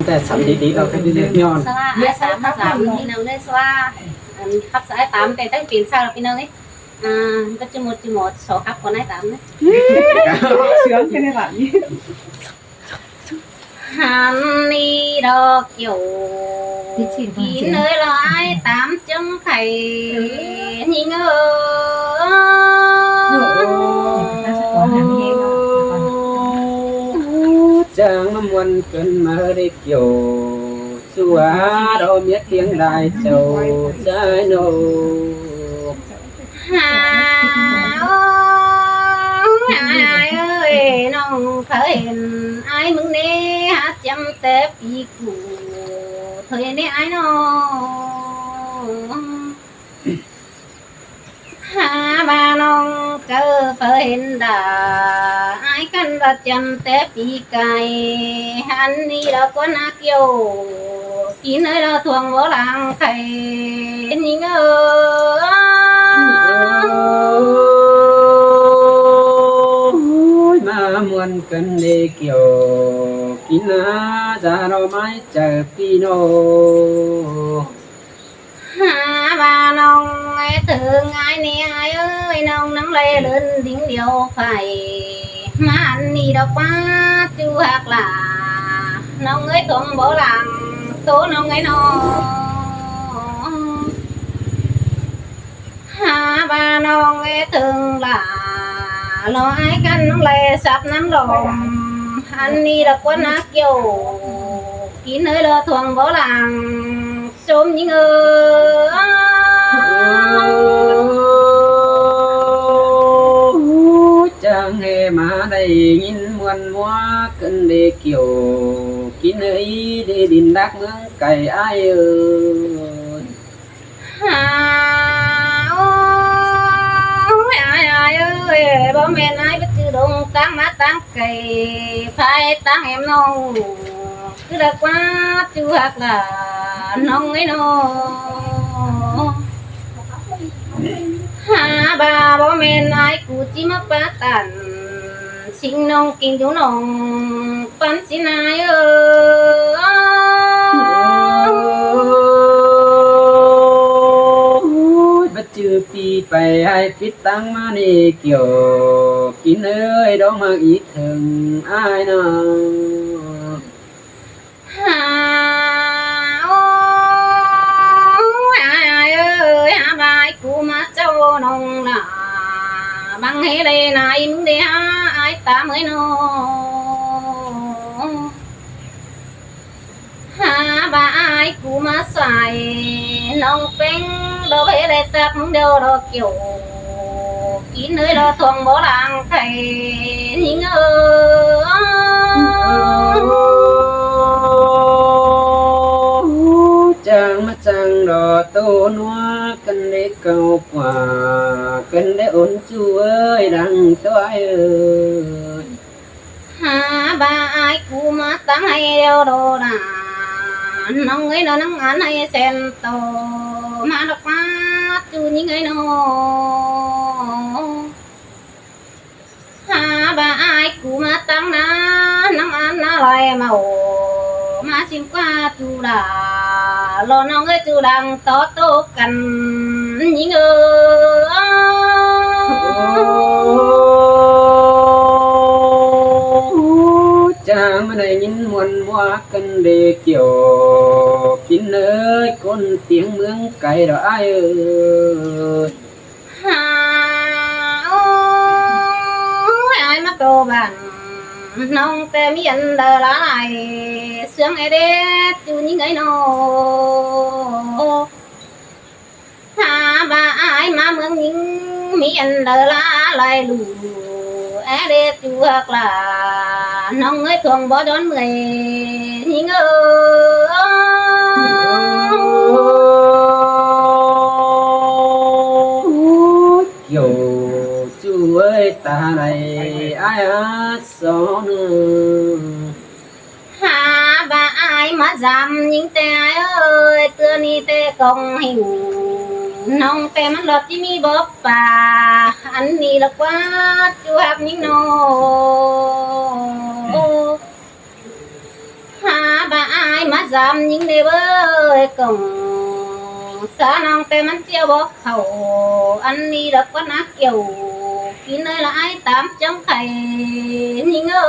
ແຕ່ສັນດີໆ ເຮົາກໍໄດ້ຍ້ອນ ສະຫຼາ ອ້າຍສາມ ສາມ ພີ່ນ້ອງເອີຍ ສະຫຼາ ອັນ ຂັບສາຍຕາມແຕ່ຕັ້ງເປັນຊາວ ພີ່ນ້ອງເອີຍ ອ່າ ກໍຈະໝົດ ຈະໝົດ ສອງຂັບກ່ອນ ອ້າຍຕາມເນາະ ເຊື່ອງແຄ່ນີ້ລະ ຫັນນີ້ດອກໂຈ ກິນເອີຍລະອ້າຍຕາມ ເຈີງໄຂ່ຍິງເອີຍ ຈ້າງມາມ່ວນກັນມາເດີກຽວ ສວດເອົາເມຍທຽງຫຼາຍເຈົ້າຊາຍໂນ ຫາ ໂອ້ຍ ອ້າຍເອີຍ ນ້ອງເຄີຍເຫັນອ້າຍມຶງເນ ຫາຈຳແຕ່ປີກູ ເຄີຍເນອ້າຍນ້ອງ ຫາວ່ານ້ອງເຄີຍເຫັນດາ ອ້າຍກັນວ່າຈຳແຕ່ປີກາຍ ອັນນີ້ດອກກວນນາກຽວ ກິນເອີຍລະທວງບໍ່ລາງໄຂ່ຍິງເອີຍ ໂອ້ຍ ມາມ່ວນກັນເດີກຽວ ກິນນາຈາດອກໄມ້ເຈົ້າພີ່ນ້ອງ ຫາວ່ານ້ອງເອີຍເຖິງອ້າຍເນອ້າຍເອີຍ ນ້ອງນາງໄຫຼເລີນດິງດຽວໄຟ ມາອັນນີ້ດອກວ່າຈູຮັກຫຼາ ນ້ອງເອີຍທວງບໍ່ລາງໂຕນ້ອງເອີຍນ້ອງ ຫາວ່ານ້ອງເອີຍເຖິງຫຼາ ລໍອ້າຍກັນນ້ອງໄຫຼສັບນ້ຳລົມ ອັນນີ້ລະກວນນາກຽວ ກິນເອີຍລະທວງບໍ່ລາງ ຊົມຍິງເອີຍ ຈ້າງແຮ່ມາໄດ້ຍິນມ່ວນມົວ ກັນເດີກຽວ ກິນເອີຍເດີດິນດັກເມືອງໄກອ້າຍເອີຍ ຫາ ໂອ້ຍ ອ້າຍ ອ້າຍເອີຍ ບໍ່ແມ່ນອ້າຍໄປຈື່ດົງ ຕາງມາຕາງໄກ ໄຟຕາງແຫມນ້ອງ ຄືລະກວ່າຈູຮັກຫຼາ ນ້ອງເອີຍນ້ອງ ຫາວ່າບໍ່ແມ່ນອ້າຍກູຊິມາປາຕັນ ຊິງນ້ອງກິນຢູ່ນ້ອງປັນຊິນາຍເອີຍ ໂອ້ຍ ບັດຈື່ປີໄປໃຫ້ປິດຕັງມານີ້ກ່ຽວ ກິນເອີຍ ດອກໝາກອີເຖິງອ້າຍນ້ອງ ຫາ ໂອ້ຍ ອ້າຍເອີຍ ຫາບາຍກູມາເຈົ້ານ້ອງຫຼ້າ ບັງເຮເລນາຍມຶງເດຫາອ້າຍຕາເມຍນ້ອງ ຫາບາຍກູມາສາຍ ນ້ອງເປັງດອກເຮເລຕັກມຶງດຽວດອກກ່ຽວ ກິນເອີຍລະທວງບໍ່ລາງໄຂ່ຍິງເອີຍ ຈ້າງມາຈ້າງດອກໂຕນົວ ກັນເດເກົາກວ່າ ກັນເດອົນຈູເອີຍ ດັງຕົວເອີຍ ຫາບາຍກູມາຕັ້ງໃຫ້ດຽວໂດນາ ນ້ອງເອີຍນ້ອງ ນາງອັນໃຫ້ແສນໂຕ ມາດອກມາຈູຍິງເອີຍນ້ອງ ຫາບາຍກູມາຕັ້ງນາ ນາງອັນນາໄລເມົາ ມາຊິມກວ່າຈູລາ ລໍນ້ອງເອີຍຈູດັງຕໍ່ໂຕກັນຍິງເອີຍ ຈ້າງມາໄດ້ຍິນມ່ວນວ່າກັນເດກ່ຽວ ກິນເອີຍຄົນຕຽງເມືອງໄກດອກອ້າຍເອີຍ ຫາ ໂອ້ຍ ອ້າຍມາໂຕບ້ານ ນ້ອງແຕ່ມີອັນເດີລາຍ ເຊື່ອງເອເດຈູຍິງເອີຍນ້ອງ ຫາບາຍອ້າຍມາເມືອງຍິງ ມີອັນເດີລາລາຍລູ ແອເດຈູຮັກຫຼາ ນ້ອງເອີຍທວງບໍ່ຍ້ອນເມື່ອຍຍິງເອີຍ ໂອ້ຍ ຈູເອີຍຕາໄລອ້າຍອາສອນ ຫາບາຍອ້າຍມາຢາມຍິງແຕ່ອ້າຍເອີຍ ເທື່ອນີ້ແຕ່ກອງຫິງ ນ້ອງແຕ່ມັນລອດທີ່ມີບໍ່ປາ ອັນນີ້ລະກວ່າຈູຮັກຍິງນ້ອງ ຫາບາຍອ້າຍ ສາມຍິງເດ້ເວີຍ ກອງສານ້ອງແຕ່ມັນຈຽວບໍ່ເຂົ້າ ອັນນີ້ດອກກວ່ານາກ່ຽວ ກິນເອີຍລະອາຍຕາມຈັງໄຂ່ຍິງເອີ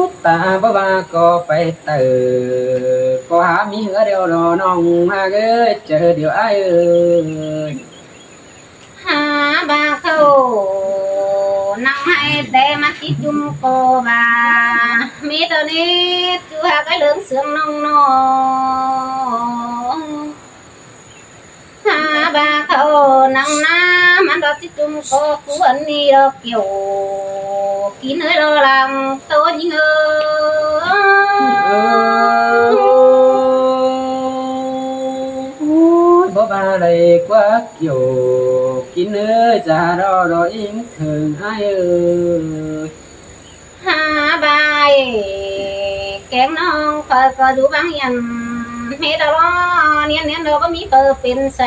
ຍ ຕາບໍ່ວ່າກໍໄປເຕີ ກໍຫາມີເຮືອດຽວດອກນ້ອງຮາກເອີຍ ເຈີດຽວອ້າຍເອີຍ. ຫາບາເຂົ້ານັ່ງໃຫ້ແຕ່ມາຕິດຈຸ່ມກໍບາ ມີເທົ່ານີ້ຈູຮັກໄອ້ເຫຼືອງເຊື່ອງນ້ອງນ້ອງ ຫາບາເຂົ້ານັ່ງນາ ມັນດອກຕິດຈຸ່ມກໍຄວນນີ້ດອກກ່ຽວ ກິນເອີຍລອລາງໂຕຍິງເອີຍ ບໍ່ວ່າໄດ້ກວ່າກ່ຽວ ກິນເອີຍຈາດອດອງເຖິງອ້າຍເອີຍ ຫາບາຍແກງນ້ອງຂ້ອຍກໍຢູ່ບາງຫຽນ ເຮັດດອກນຽນໆ ດອກບໍ່ມີເປີເປັນໃສ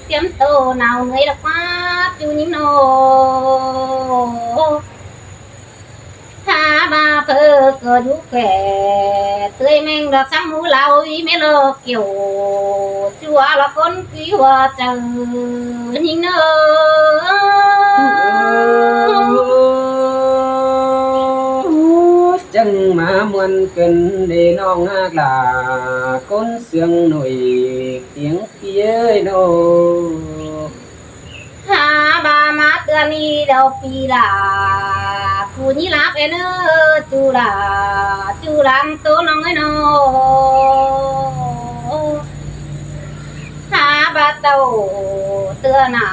ຕຽມໂຕໜາວເມື່ອຍດອກມາຢູ່ຍິງໂນ ຫາບາເພີກໍຢູ່ແກ່ເຕີຍແມງດອກສັງໝູລາວອີເມລອກ ກ່ຽວ ຈົວລະຄົນທີ່ວ່າເຈົ້າຍິງເອີຍ ຈັ່ງມາມ່ວນເກີນເດນ້ອງຮາກຫຼ້າ ຄົນເຊື່ອງໜ້ອຍຕຽງພີ່ເອີຍໂນ ຫາບາມາເທື່ອນີ້ດອກປີຫຼ້າ ຜູ້ຍິງລາບເອີຍເນີ ຈູລາ ຈູລາງໂຕນ້ອງເອີຍໂນ ຫາບາເຕົ້າເທື່ອໜ້າ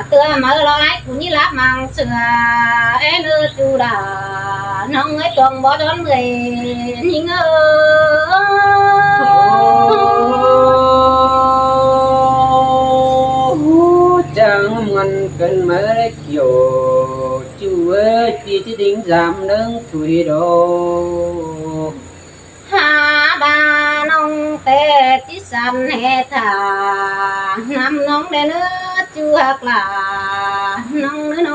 ເທື່ອເມີລອຍ ຜູ້ຍິງລາບມັງເຊື່ອເອີຍເນີ ຈູລາ ນ້ອງເອີຍ ຕ້ອງບໍ່ດອນເມື່ອຍຍິງເອີຍ ຈັ່ງມ່ວນເກີນເມີເລີຍ ກ່ຽວ ຈູເອີຍ ປີທີ່ດິງສາມເດີງທຸຍດອກ ຫາບານ້ອງແຕ່ຈິສັນແຫ່ທ່າ ນຳນ້ອງແດ່ເນີ ຈູຮັກຫຼ້າ ນ້ອງເນີໂນ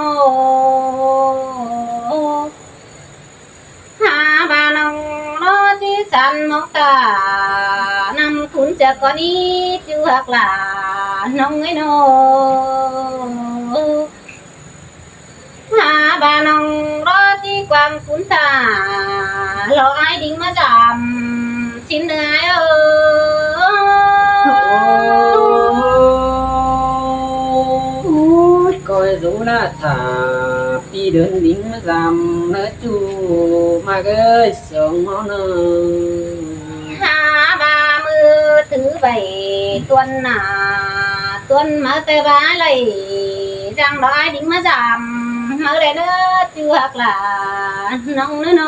ຫາບານ້ອງໂນ ຈິສັນມອງຕາ ນຳຄຸນຈາກອນນີ້ ຈູຮັກຫຼ້າ ນ້ອງເອີຍໂນ ຫາບານ້ອງລໍຈີກວາງຄຸນຕາ ລໍອ້າຍດິງມາຈາມຊິນເດີອ້າຍເອີຍ ໂອ້ຍ ກອຍສູນາທາ ປີເດີນດິງມາຈາມເນີຈູມາເອີຍ ສອງເຮົາເນີ ຫາບາມືຖືໄວ້ຕວນໜ້າຕວນມາແຕ່ບາໄລ ຈັ່ງດອກອ້າຍດິງມາຈາມເຮົາໄດ້ເນີ ຈື່ຮັກຫຼ້ານ້ອງເນີໂນ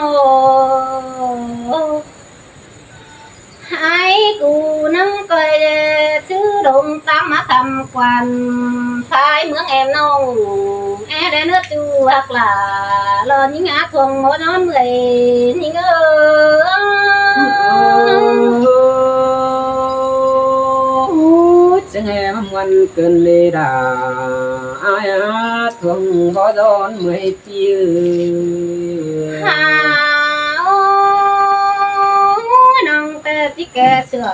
ໃຫ້ກູນຳກ້ອຍແລ ຊື່ດົງຕາມມາທຳກວານ ພາຍເມືອງແອມນ້ອງ ແອແລເນີຈູຮັກຫຼ້າ ລໍຍິງຫາທວງບໍ່ນອນເມື່ອຍຍິງເອີຍ ຈັ່ງແຮມມ່ວນເກີນເລດາ ອາຍຫາທວງບໍ່ນອນເມື່ອຍ ຫາ ໂອ້ຍ ນ້ອງແຕ່ທີ່ແກ່ເສືອ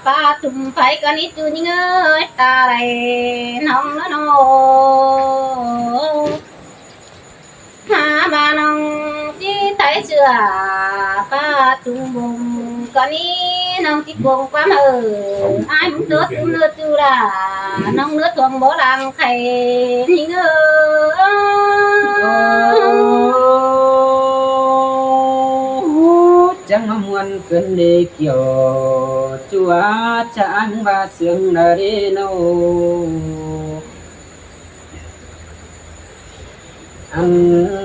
ປາທຸມໄຟກະນິດຢູ່ຍິງເອີຍ ຕາໄລນ້ອງເນາະ ຫາວ່ານ້ອງທີ່ໄທເສືອ ປາທຸມບົງກະນິດ ນ້ອງທີ່ບົງຄວາມເຮີ ອ້າຍມຶງໂຕຕຸມເນີຈູລາ ນ້ອງເນີທວງບໍ່ລາງ ໄຂ່ຍິງເອີຍ ຈັ່ງມາມ່ວນເກີນເດກ່ຽວ ຈວດຈານວ່າເຊື່ອງນາເດໂນ ອັນ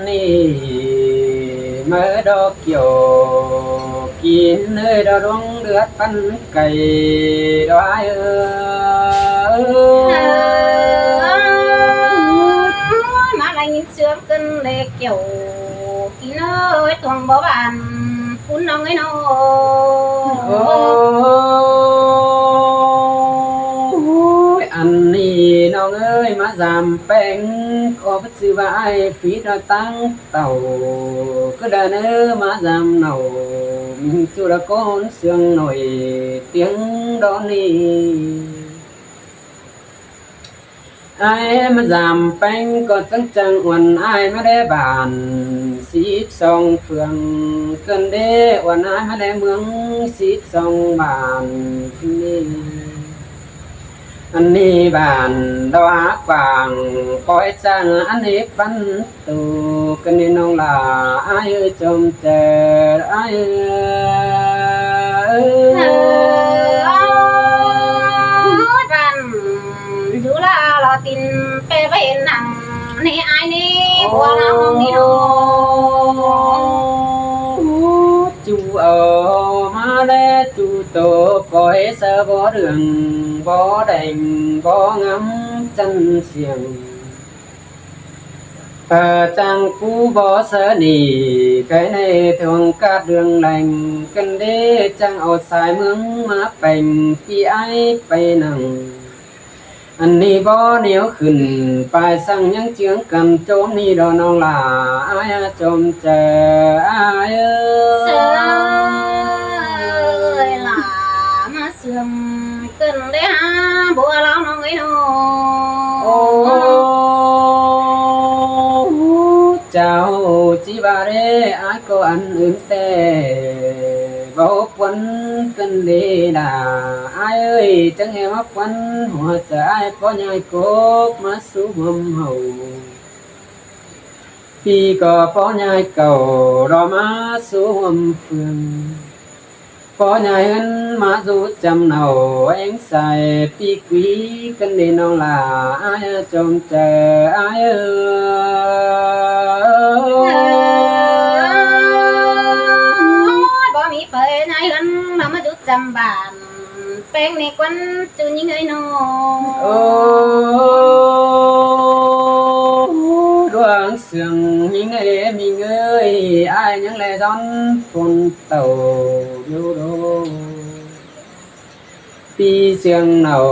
ນີ້ມາດອກກ່ຽວ ກິນເອີຍດອກດວງເລືອດປັນໄກ່ ດອກອ້າຍເອີຍ ມາໄດ້ຍິນສຽງ ເກີນເລກກ່ຽວ ກິນເອີຍ ທວງບໍ່ບານ ຄຸນນ້ອງເອີຍນ້ອງ ໂອ້ຍ ອັນນີ້ນ້ອງເອີຍ ເອີຍ ມາຢາມແປ້ງ ຂໍຊື່ວ່າອ້າຍຟີດອດຕັ້ງເຕົາ ກະດາເນີ ມາຢາມເນົາ ມີຈຸລະກອນເຊື່ອງໜ້ອຍ ຕຽງດອນນີ້. ອ້າຍມາຢາມແປ້ງ ກໍຈັ່ງຈັງອວນອ້າຍມາແດ່ບານສິບສອງເຟືອງ ເກີນເດອວນອ້າຍມາແດ່ເມືອງສິບສອງບ້ານນີ້. ອັນນີ້ບ້ານດອກຫາກວ້າງ ປ່ອຍຈ້າງອັນນີ້ປັນໂຕ ກັນນີ້ນ້ອງຫຼ້າ ອ້າຍເອີຍ ຈົ່ມເຈີ ອ້າຍເອີຍ. ບ້ານຢູ່ລາລໍຕິນ ແປໄວ້ເຫັນໜັງ ນີ້ອ້າຍນີ້ ໂອ້ ບົວລາວນ້ອງນີ້ເນາະ. ຈູເອົາມາແລຈູໂຕ ປ່ອຍເສືອບໍ່ເຫຼືອງບໍ່ແດງບໍ່ງາມຈັນສຽງ ພະຈັ່ງປູບໍ່ເສືອນີ້ ໄກໃນທວງກາດເລື່ອງແລງ ກັນເດຈັ່ງເອົາສາຍເມືອງມາແປງ ປີ້ອ້າຍໄປນັ່ງ ອັນນີ້ບໍ່ແນວຂຶ້ນ ປາຍສັງຍັງເຈືອງກັນ ຈົ່ມນີ້ດອກນ້ອງຫຼ້າ ອ້າຍຈົ່ມເຈີ ອ້າຍເອີຍ. ເຊີຍຫຼ້າມາເຊື່ອມ ເກີນໄດ້ຫາບົວລາວນ້ອງເອີຍເນາະ. ໂອ້ ເຈົ້າຈິວ່າເດ້ ອ້າຍກໍອັນອື່ນແຕ່ ເວົ້າປວນເກີນເດດາ ອ້າຍເອີຍ ຈັ່ງໃຫ້ມາປວນຫົວໃຈອ້າຍ ພໍ່ໃຫຍ່ກົກມາສູ່ຮ່ວມເຮົາ ປີກໍພໍ່ໃຫຍ່ເກົ່າ ລອມາສູ່ຮ່ວມເຟືອງ ພໍ່ໃຫຍ່ເອີ້ນມາຢູ່ຈຳເນົາ ແອງໃສປີກວີກັນເດນ້ອງຫຼ້າ ອ້າຍຈົ່ມເຈີ ອ້າຍເອີຍ. ບໍ່ມີໃຜໃນເຮືອນ ມາຢູ່ຈຳບ້ານ ແປງໃນກວັນຈູຍິງເອີຍນ້ອງ. ໂອ້ ດວງເຊື່ອງຍິງເອີຍ ຍິງເອີຍ ອ້າຍຍັງແລຍ້ອນຝົນເຕົາຢູ່ໂດ ປີເຊື່ອງເນົາ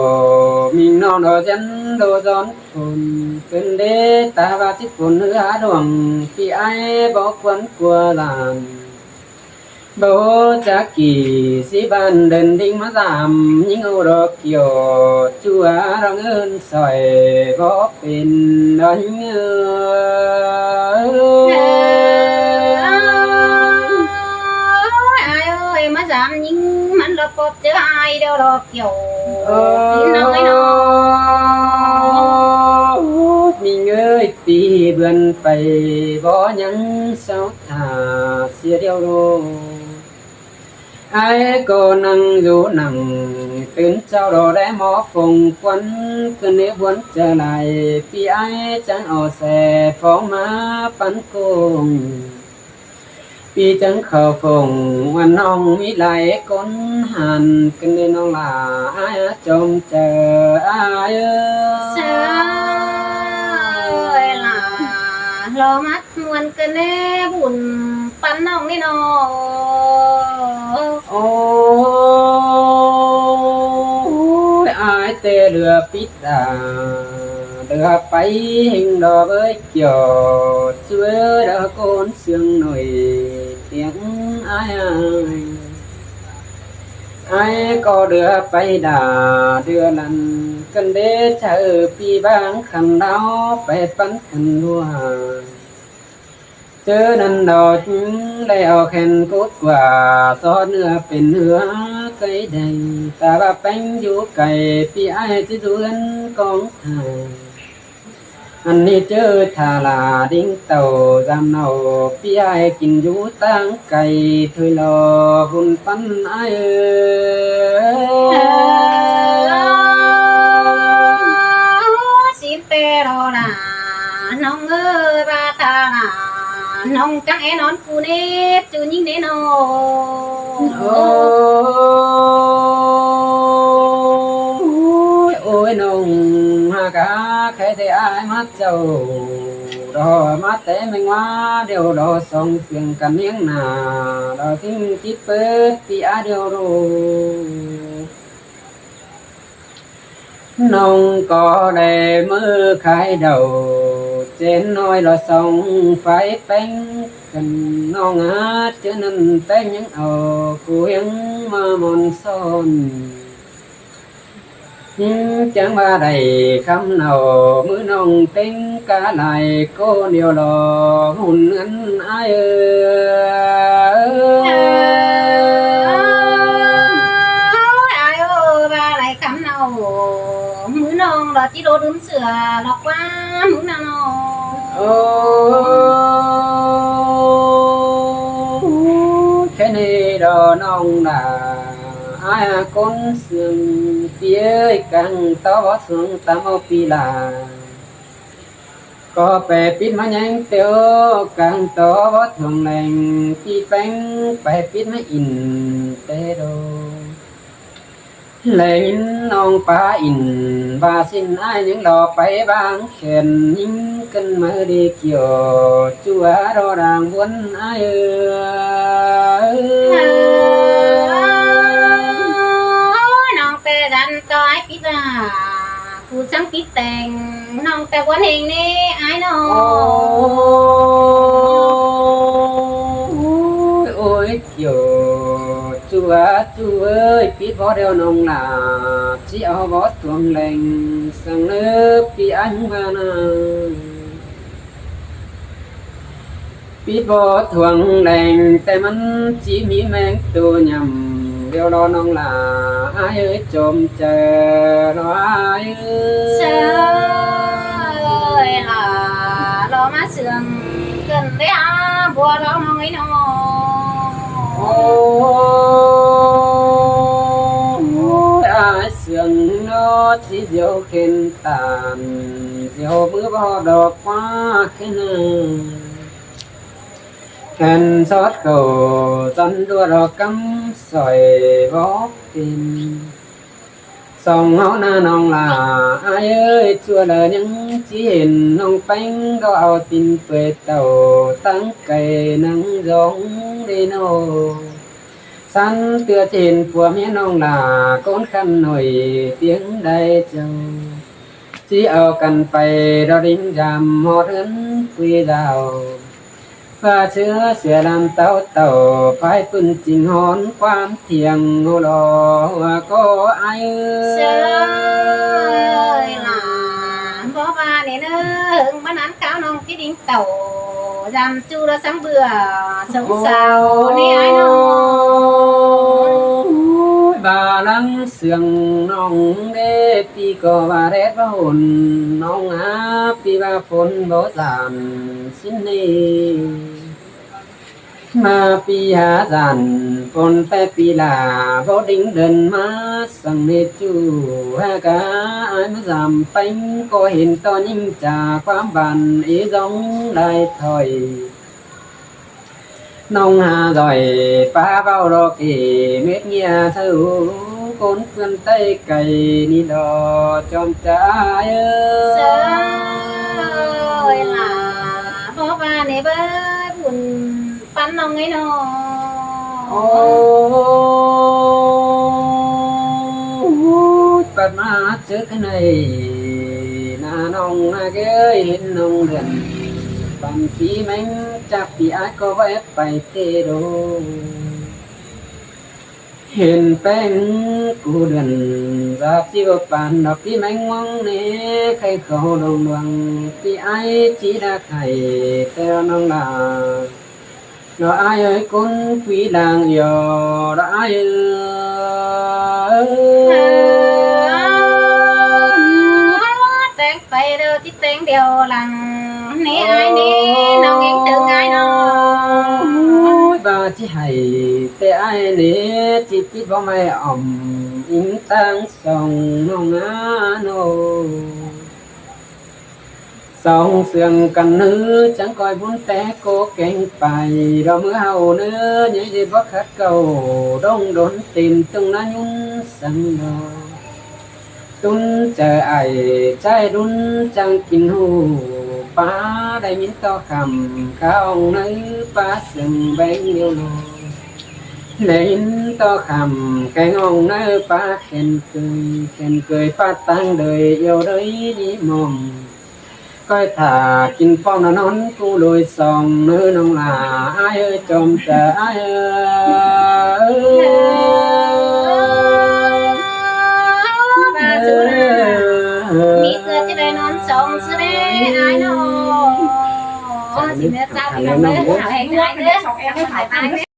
ມິງນ້ອງດອກຈັນໂດຍ້ອນຝົນ ເປັນເດຕາວ່າຊິຝົນເຮືອດວງ ປີອ້າຍບໍ່ຄວນກົວຫຼານ ບໍ່ຈັກກີ່ຊິບ້ານເດີນດິງມາສາມ ຍິງເອົາດອກກ່ຽວ ຈົວດອກເງິນສອຍ ບໍ່ເປັນດອກຍິງເອີຍ. ອ້າຍເອີຍ ມາສາມຍິງມັນລະປອບເຈີອ້າຍດອກດອກກ່ຽວ ເອີຍ ພີ່ນ້ອງເອີຍເນາະ. ມິງເອີຍ ປີເດືອນໄປ ບໍ່ຍັງເຊົາ ຖ້າເສຍດຽວໂລ ອ້າຍກໍນັ່ງຢູ່ນັ່ງ ຕື່ນເຊົ້າດອກແລມອບຟົງ ຄວັນຂຶ້ນໃນບວນເຈີຫຼາຍ ປີອ້າຍຈັ່ງເອົາແສຟອງມາປັນກົງ ປີຈັ່ງເຂົ້າຟົງ ອັນນ້ອງມີຫຼາຍຄົນຫັນ ກັນເດີນ້ອງຫຼ້າ ອ້າຍຈົ່ມເຈີ ອ້າຍເອີຍ. ເຊີຍຫຼ້າ ລໍມາ ມ່ວນກັນແດ່ບຸນປັນນ້ອງນີ້ນ້ອງ. ໂອ້ຍ ອ້າຍແຕ່ເຫຼືອປິດຕາ ເຫຼືອໄປເຮັງດອກເອີຍ ກ່ຽວຊ່ວຍດອກໂກນເຊື່ອງໜ້ອຍ ຕຽງອ້າຍ ອ້າຍກໍເດືອໄປດາເດືອນັ້ນ ກັນເດເຈີປີບາງຄັນດາວ ໄປປັນຄັນຫົວ ເຈີນັ້ນດອກ ໄດ້ເອົາແຂນກົດກວ່າ ຊອດເນື້ອເປັນເຮືອໄກໄດ້ ຕາວ່າແປ້ງຢູ່ໄກ ປີອ້າຍຈະຢູ່ເຮືອນກອງຖ່າຍ ອັນນີ້ເຈີຖ້າຫຼ້າດິງເຕົາ ຢາມເນົາ ປີອ້າຍກິນຢູ່ຕ່າງໄກ ຖ້ວຍລໍບຸນປັນອ້າຍເອີຍ. ສິເປລໍນາ ນ້ອງເອີຍ ບາຕານາ ນ້ອງຈັງແອນອນ ຜູ້ເນບຈູຍິງເນນ້ອງ. ໂອ້ຍ ໂອ້ຍ ນ້ອງຫາກາ ໃຄແຕ່ອ້າຍມາເຈົ້າ ດອກມາແຕ່ແມງວາ ດຽວດອກສອງສຽງກັນນຽງໜ້າ ດອກຊິງຈິດເປີດປີອາດຽວໂດ. ນ້ອງກໍໄດ້ມື້ຂາຍເດົາ ເຈນນ້ອຍລະສ່ອງໄຟແປ້ງກັນ ນ້ອງຫາເຈີນັ້ນແປ້ງຍັງເອົາກູຫຽງມາມ່ອນຊ້ອນ ຍິງຈັ່ງວ່າໄດ້ຄຳເນົາ ມື້ນ້ອງເຕັງກາຫຼາຍ ໂກດຽວລໍຫຸ້ນເງິນອ້າຍເອີຍ. ອ້າຍເອີຍ ວ່າໄດ້ຄຳເນົາ ມື້ນ້ອງລໍຈິໂລລືມເສືອ ລອກວ່າມື້ນານອງ. ໂອ້ ແຄ່ນີ້ດອກນ້ອງຫຼ້າ ອ້າຍຄົນເຊື່ອງ ປີເອີຍ ກາງຕໍ່ບໍ່ສວງຕາມເອົາປີຫຼ້າ ກໍໄປປິດມາຍັງເຕີວ ກາງຕໍ່ບໍ່ສວງແລງ ປີແປ້ງໄປປິດມາອິນແຕ່ໂດ ແລງອິນນ້ອງປາອິນ ວ່າສິ້ນອ້າຍຍັງລໍໄປວາງແຂນ ຍິງກັນມາດີກ່ຽວ ຈົວລໍດາງບົນອ້າຍເອີຍ. ນ້ອງແຕ່ດັນຕໍ່ອ້າຍປິດວ່າ ຜູ້ຊ່າງປິດແຕ່ງ ນ້ອງແຕ່ບວນເຮງເນອ້າຍນ້ອງ. ໂອ້ຍ ໂອ້ຍ ກ່ຽວ ຈູວ່າຈູເອີຍ ປິດບໍ່ແລ້ວນ້ອງຫຼ້າ ຊິເອົາບໍ່ສວງແລງ ສັງເລີບປີອັງມານາ ປິດບໍ່ສວງແລງ ແຕ່ມັນຊິມີແມງໂຕຫຍ້ຳ ດຽວລໍນ້ອງຫຼ້າ ອ້າຍເອີຍ ຈົ່ມເຈີລໍອ້າຍເອີຍ ເຊີຍຫຼ້າ ລໍມາເຊື່ອງ ເກີນໄດ້ຫາບົວດອກນ້ອງເອີຍນ້ອງ. ໂອ້ຍ ອ້າຍເຊື່ອງເນາະ ຊິດຽວເຂັນຕານ ດຽວມືບໍ່ດອກວ່າເຂັນ ແຜ່ນຊອດເຂົ້າ ສັນດວດອອກກຳສອຍບໍ່ເປັນ ສອງເຮົານານ້ອງຫຼ້າ ອ້າຍເອີຍ ຊົ່ວແລຍັງຊິເຫັນ ນ້ອງແປ້ງກໍເອົາຕີນເປືອຍເຕົ້າ ຕັ້ງໄກນັ່ງຢອງເດໂນ ສັນເຕືອຈະເຫັນຜົວເມຍນ້ອງຫຼ້າ ໂກນຂັນໜ້ອຍປຽງໃດເຈົ້າ ຊິເອົາກັນໄປດອກດິງຢາມຮອດເຮືອນປຸຍດາວ ວ່າເຊື້ອເສືອລຳເຕົ້າເຕົ້າ ພາຍປືນຈິງຮອນຄວາມທ່ຽງ ໂອລໍວ່າກໍອາຍເອີຍ ເຊີຍຫຼ້າ ບໍ່ວ່າແນເນີ ເຫິງມານານກາວນ້ອງຕິດິງເຕົ້າ ຢາມຈູລະສັງເບື່ອ ສົງສາວເນອ້າຍນ້ອງ. ໂອ້ຍ ບາລັງ ເຊື່ອງນ້ອງເດ້ ປີກໍວ່າແດດບໍ່ຮຸນ ນ້ອງຫາປີວ່າຝົນບໍ່ສານ ຊິນນີ້ ມາປີຫາສານຝົນແຕ່ປີຫຼ້າ ບໍ່ດິງເດີນມາ ສັງເນຈູ ຫາກາອາຍມາສາມແປ້ງ ກໍເຫັນຕໍ່ຍິງຈາກຄວາມບານ ເອຢອງຫຼາຍຖອຍ ນ້ອງຫາດອຍ ປາເວົ້າດອກເອ ເມັດເຫຍື້ອເຊົາ ຄົນເພື່ອນໃຕ້ໄກ ນີ້ດອກຈອມຈາຍເອີຍ ເຊີຍຫຼ້າ ບໍ່ວ່າໃນເບີດບຸນປັນນ້ອງເອີຍນ້ອງ. ໂອ້ຍ ປັດມາເຈີກັນໃນໜ້ານ້ອງນາເອີຍ ເຫັນນ້ອງເດືອນປັນປີແມງ ຈາກປີອາຍກໍບໍ່ແອບ ໄປເຕໂດ ເຫັນແປ້ງກູເດືອນ ສາບຊິບໍ່ປານດອກ ປີແມງວັງເນ ໄຂ່ເຂົາດອງດວງ ປີອ້າຍຈິລາໄຂ່ ແຕ່ນ້ອງຫຼ້າ ດອກອ້າຍເອີຍ ກົ້ນກຸຍລາງຢໍ ດອກອ້າຍເອີຍ ແຕ່ງໄປເດີ ແຕ່ງດຽວຫຼັງເນ ໂອ້ຍ ອ້າຍເນ ນ້ອງເອງເຖິງອ້າຍນ້ອງ ໂອ້ຍ ວ່າຊິໃຫ້ແຕ່ອ້າຍເນ ຊິປິດບໍ່ໄມ້ອອມ ອິງຕາງສ່ອງນ້ອງນາໂນ ສອງເຊື່ອງກັນເນີ ຈັ່ງກ້ອຍບຸນແຕ່ກໍແກງໄປ ດອກເມື່ອເຮົາເນີ ໃຫຍ່ໄດ້ບໍ່ຂັດເກົ່າ ດົງດົນເຕັມຕົງນາຍຸນສັງດອກ ຕຸນໃຈອ້າຍ ໃຈດຸນຈັ່ງກິນຫູ ປາໄດ້ຍິນຕໍ່ຄຳ ຂ້າອອງໃນປາເຊື່ອງແບງດຽວໂລ ໄດ້ຍິນຕໍ່ຄ່ຳ ແກງອ່ອງໃນປາແຄນເຄີຍ ແຄນເຄີຍປາຕັງເດີຍ ອຽວເດີຍນີ້ມອງ ກ້ອຍຖ້າກິນປ້ອມນອນ ກູໂດຍສອງເນີນ້ອງຫຼ້າ ອ້າຍເອີຍ ຈອມຈາອ້າຍເອີຍ. ມີເກືອຈະໄດ້ນອນສອງຊະເດ ອ້າຍນ້ອງ ຊິເມືອຈັບນຳເດີ ຫາແຮງອ້າຍເດີ.